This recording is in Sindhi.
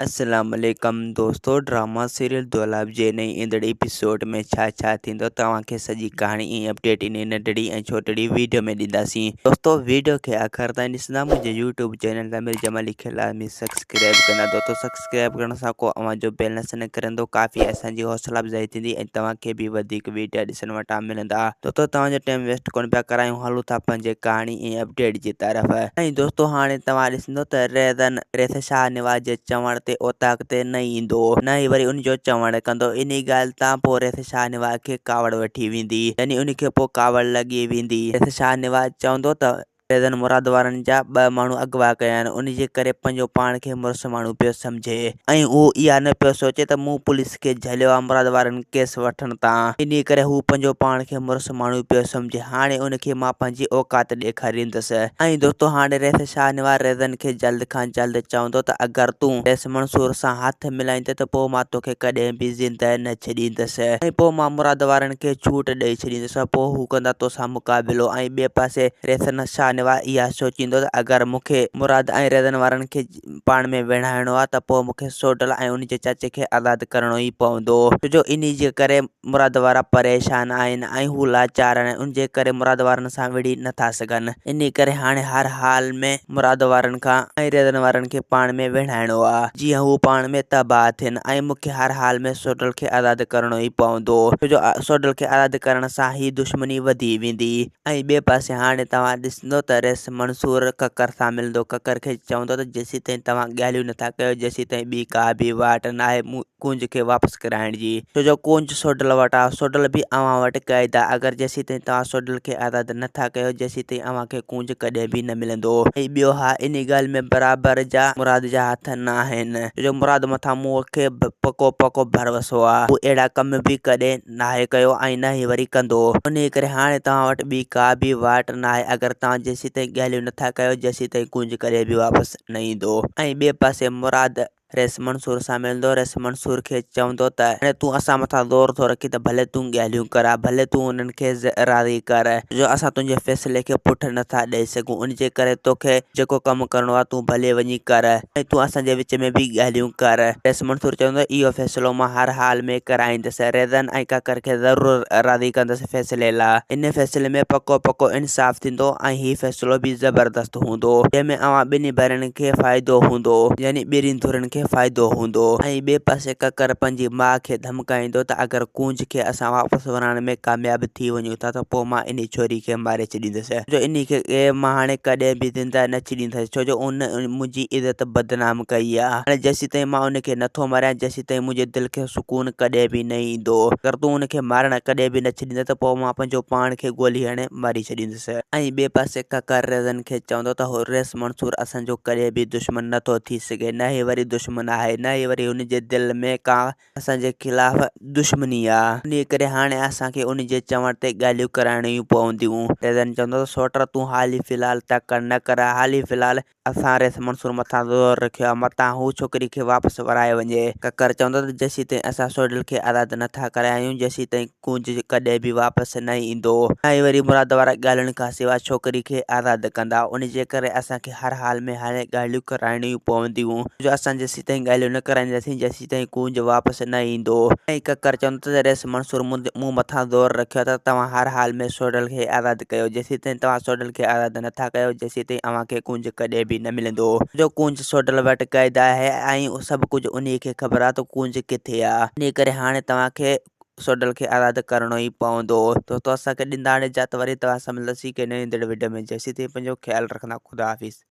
اسلام عليڪم دوستو ڊراما سيريل دولاب جي نئين ايندڙ ايپيسوڊ ۾ ڇا ڇا ٿيندو توهان کي سڄي ڪهاڻي ۽ اپڊيٽ انهي ننڍڙي ۽ ڇوٽڙي ويڊيو ۾ ڏينداسين دوستو ويڊيو کي آخر تائين ڏسندا منهنجي يوٽيوب چينل تامير جمالي کي لازمي سبسڪرائب ڪندا دوستو سبسڪرائب ڪرڻ سان ڪو اوهان جو بيلنس نه ڪرندو ڪافي اسان جي حوصلا افزائي ٿيندي ۽ توهان کي به وڌيڪ ويڊيا ڏسڻ وٽان ملندا دوستو توهان جو ٽائيم ويسٽ ڪونه پيا ڪرايون هلون ٿا پنهنجي ڪهاڻي ۽ اپڊيٽ جي طرف ۽ دوستو هاڻي توهان ڏسندو ته ريزن ريس شاهنواز جي چوڻ تي اوطاق تي نه ايندو، نه ئي وري ان جو چوڻ ڪندو. انهي ڳالهه تان پوء ريس شاهنواز کي ڪاوڙ وٺي ويندي، يعني ان کي پوء ڪاوڙ لڳي ويندي. ريس شاهنواز چوندو ته ريزن مراد وارن جا ٻه ماڻهو اغوا ڪيا آهن، ان جي ڪري پنهنجو پاڻ کي مڙس ماڻهو پيو سمجهي ۽ هو اها نه پيو سوچي ته مون پوليس کي جهليو آهي مراد وارن ڪيس وٺڻ تان، انهي ڪري هو پنهنجو پاڻ کي مڙس ماڻهو پيو سمجهي. هاڻي ان کي مان پنهنجي اوقات ڏيکاريندس. ۽ دوستو هاڻي رئيس شاهنواز ريزن کي جلد کان جلد چوندو ته اگر تون رئيس منصور سان هٿ ملائيندين ته پوء مان توکي ڪڏهن به زندهه نه ڇڏيندس ۽ پوء مان مراد وارن کي ڇوٽ ڏئي ڇڏيندس پوء هو ڪندا توسان مقابلو ۽ ٻئي پاسي رئيس شاهنواز اها سوچيندو ته اگر مون کي مراد ۽ ريزن وارن کي پاڻ ۾ ويڙهائڻو آهي ته پوء مون کي سوڍل ۽ ان جي چاچي کي آزاد ڪرڻو ئي پوندو ڇو جو انهي جي ڪري مراد وارا پريشان آهن ۽ هو لاچار آهن ان جي ڪري مراد وارن سان وڙهي نه ٿا سگهن انهي ڪري هاڻي هر حال ۾ مراد وارن کان ۽ ريزن وارن کي پاڻ ۾ ويڙهائڻو آ جيئن هو پاڻ ۾ تباهه ٿين ۽ مون کي هر حال ۾ سوڍل کي آزاد ڪرڻو ئي پوندو ڇو جو سوڍل کي آزاد ڪرڻ سان هي دشمني وڌي ويندي ۽ ٻئي پاسي هاڻي توهان ڏسندو ته رئيس منصور ڪڪر سان ملندو. ڪڪر کي چوندو ته جيسيتائين توهان ڳالهيون نٿا ڪيو جيسيتائين ٻي ڪا به واٽ ناهي مون ڪونج کي واپس ڪرائڻ جي. ڇو جو ڪونج سوڍل وٽ آ. سوڍل به اوهان وٽ قيد آ. اگر جيسيتائين توهان سوڍل کي آزاد نٿا ڪيو جيسيتائين اوهان کي ڪونج ڪڏهن به نه ملندو. ۽ ٻيو ها انهي ڳالهه ۾ برابر جا مراد جا هٿ ناهن. ڇو جو مراد مٿان مون کي پڪو پڪو ڀروسو آ. هو اهڙا ڪم به ڪڏهن. ناهي ڪيو ۽ نه ئي وري ڪندو. انهيء ڪري هاڻي توهان وٽ ٻي ڪا به واٽ ناهي. اگر توهان جيسيتائين ڳالهيون نٿا ڪيو، جيسيتائين ڪونج ڪڏهن به واپس نه ايندو. ۽ ٻئي پاسي مراد رئيس منصور سان ملندو. رئيس منصور کي چوندو ته هاڻي تون اسان مٿان زور ٿو رکين ته ڀلي تون ڳالهيون ڪراء، ڀلي تون انهن کي راضي ڪر، جو اسان تنهنجي فيصلي کي پٺ نٿا ڏئي سگهون، ان جي ڪري توکي جيڪو ڪم ڪرڻو آهي تون ڀلي وڃي ڪر ۽ تون اسان جي وچ ۾ به ڳالهيون ڪر. رئيس منصور چوندو اهو فيصلو مان هر حال ۾ ڪرائيندس. ريزن ۽ ڪڪر کي ضرور راضي ڪندس فيصلي لا. ان فيصلي ۾ پڪو پڪو انصاف ٿيندو ۽ هي فيصلو به زبردست هوندو. جنهن ۾ اوهان ٻنهي ڀيرن کي فائدو هوندو. يعني ٻنهي ڌرين کي فائدو هوندو. ۽ ٻئي پاسي ڪڪر پنهنجي ماء کي ڌمڪائيندو ته اگر ڪونج کي اسان واپس ورائڻ ۾ ڪامياب ٿي وڃون ٿا ته پوء مان انهي ڇوري کي ماري ڇڏيندس. جو انهي کي مان هاڻي ڪڏهن به زنده نه ڇڏيندس، ڇو جو ان منهنجي عزت بدنام ڪئي آهي. هاڻي جيسيتائين مان ان کي نٿو ماريان، جيسيتائين منهنجي دل کي سڪون ڪڏهن به نه ايندو. اگر تون ان کي مارڻ ڪڏهن به نه ڇڏيندين ته پوء مان پنهنجو پاڻ کي گولي هڻي ماري ڇڏيندس. ۽ ٻئي پاسي ڪڪر ريزن کي چوندو ته ريس منصور اسان جو ڪڏهن به دشمن نٿو ٿي سگهي، نه ئي وري دشمن آهي، نه ئي وري هن جي دل ۾ ڪا اسان جي خلاف دشمني آ، انهيء ڪري هاڻي اسان کي ان جي چوڻ تي ڳالهيون ڪرائڻيون پونديون. ريزن چوندو ته سوٽ تون حالي في الحال تڪڙ نه ڪر، حالي في الحال اسان ريس منصور مٿان زور رکيو آ، متان هو ڇوڪري کي واپس ورائي وڃي. ڪڪر چوندو ته جيسيتائين اسان سوڍل کي آزاد نه ٿا ڪرايون، جيسيتائين ڪونج ڪڏهن به واپس نه ايندو. نه ئي وري مراد وارا ڳالهين کان سواء ڇوڪري کي آزاد ڪندا. ان جي ڪري اسان کي هر حال ۾ هاڻي ڳالهيون ڪرائڻيون پونديون. جو اسان جيسيتائين ڳالهيون نه ڪرائينداسين، جيسيتائين ڪونج واپس نه ايندو. ۽ ڪڪر چوندو ته رئيس منصور مون مٿان زور رکيو ته توهان هر حال ۾ سوڍل کي آزاد ڪيو. جيسيتائين توهان سوڍل کي آزاد نه ٿا ڪيو، جيسيتائين اوهان کي ڪونج ڪڏهن به نه ملندو. جو ڪونج سوڍل وٽ قيد آهي ۽ سڀ ڪجهه انهيء کي خبر آهي ته ڪونج ڪٿي آهي. انهيء ڪري هاڻي توهان کي سوڍل کي آزاد ڪرڻو ئي پوندو. دوستو اسان کي ڏيندا هاڻي اجازت وري توهان سان ملنداسين ڪنهن نئين ايندڙ وڊيو ۾ جيسيتائين پنهنجو خيال رکندا خدا حافظ.